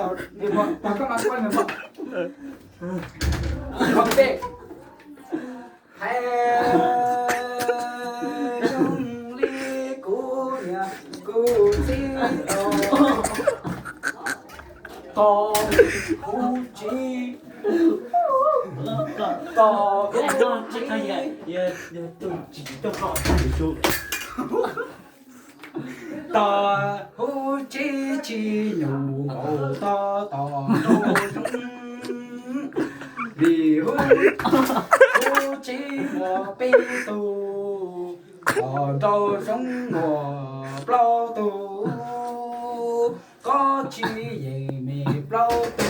Nws muag, tos koj mas kuaj nws muag. Tos tes. Hais zoo li kuv niam kuv txiv os. Tos huv tsis, tos huv tsis. Tos huv tsis tsis nyuj nkaus tos tos nraum zoov, vim huv, huv tsis muaj peb tug, tos nraum zoov muaj plaub tug, koj tsis yeem me plaub tug.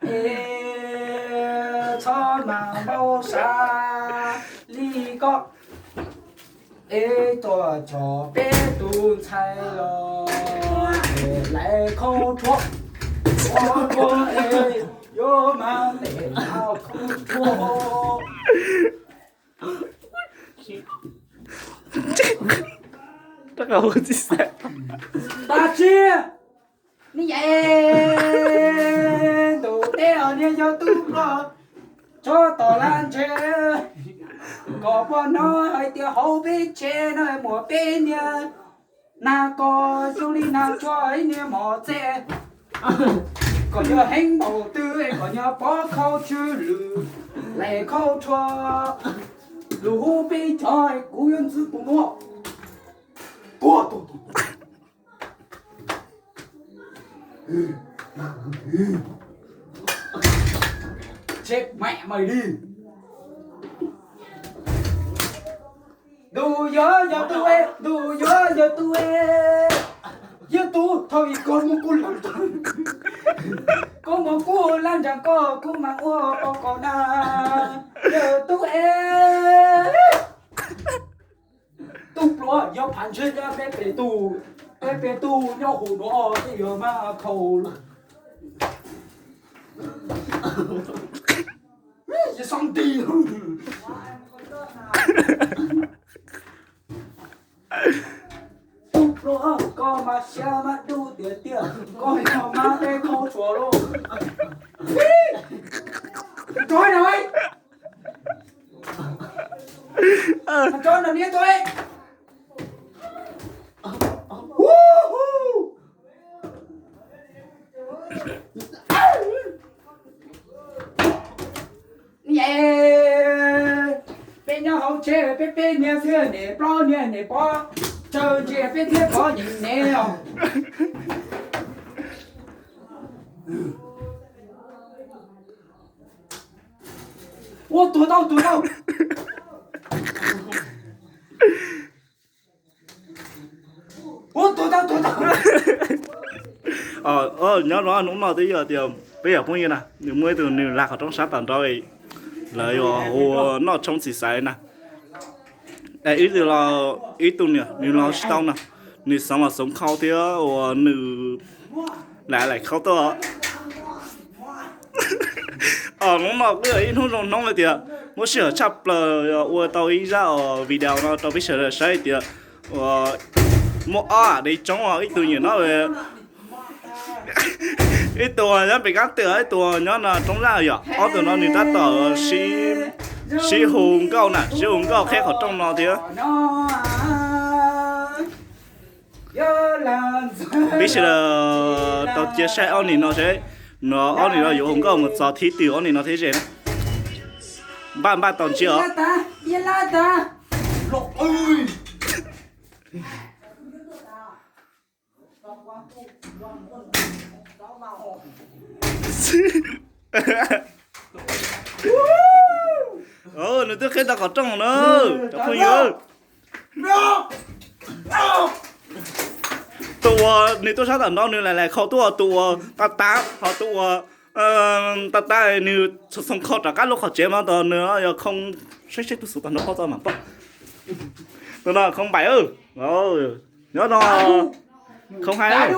Es txhob mas npau suav li koj, es tuaj coj peb tus ntxhais los es lawv khaub thuas, khaub thuas es yuav mas lawv khaub thuas. Rab qau txi xav. Dab tsi? Ni es ntuj teb os, niag yog tub hluas tsob tom laj ntseg, kom puas hnov hais tias hauv peb tsev no muaj peb niag nag kos zoo li nag tsua ib niag mos txej, kom yog heev npaum twg kom yog pov khau tsw lwm, lawv khaub thuas, lus hub peb cov kuv yuav ntxwv tus nuav. Tuag tus tus. Chết mẹ mày đi. Ntuj yuav yog tub es, ntuj yuav yog tub es, yog tub thaum ub koj muab kuv laj, koj muab kuv laj ntsag koj, kuv mas ua poj koj na, yog tub es. Tub pluav yog phav ntsej nyab peb pem tug, peb pem tug nyob hauv no tej yog mas khau lawm. Tub pluav koj mas siab mas dub tiag tiag, koj yog mas peb khau tshuav lauj. Rov na. Rov na niam tub. Peb nyob hauv tsev peb peb niag xwb, niam plaub niag niam pov, tsaws ntsia peb thiab pov nyeem niam os. Ua tuag tau tuag tau. Ua tuag tau tuag tau. Nyob rau hnub no twb yog tias peb yog phooj ywg na, nws muaj ib tug nws lag qhov rooj sab tom nraud, lawv yuav hu ua noj tshoob txiv xaiv na. Ib tug los ib tug niam nws los tsis tau na, nws xeev los xeev khau thiab uas nws lam laim khau tuaj. Hnub no kuj yog ib hnub zoo hnub li tias muaj sij hawm tshaj plaws ua tau ib zaj video no rau peb sawv daws saib tias muaj ob am de tsoob, ib tug nyiam no, ib tug nyob pem kab twm, ib tug nyob no roob laj yom. Ob tug no nws tab tom sib hu nkauj na, sib hu nkauj qheb qhov rooj no thiab. Peb sawv daws tau cia saib ob niag no seb, no ob niag no yuav hu nkauj mus txog thib twg ob niag no thiab ze na. Npaj npaj tau ntsib os. Nws twb qheb tau qhov rooj na, cov phooj ywg. Tus uas nws tuaj sab tom nraud nws laim laim khau tuaj, tus uas tab tab, ho tus uas tab tab nws txhoov khau rov qab lub qhov tsev mas tos nws yog khoo, saib saib tus xuv tom nraud pob txo mas pob. Tus no khoo npaim, nyob no khoo hais.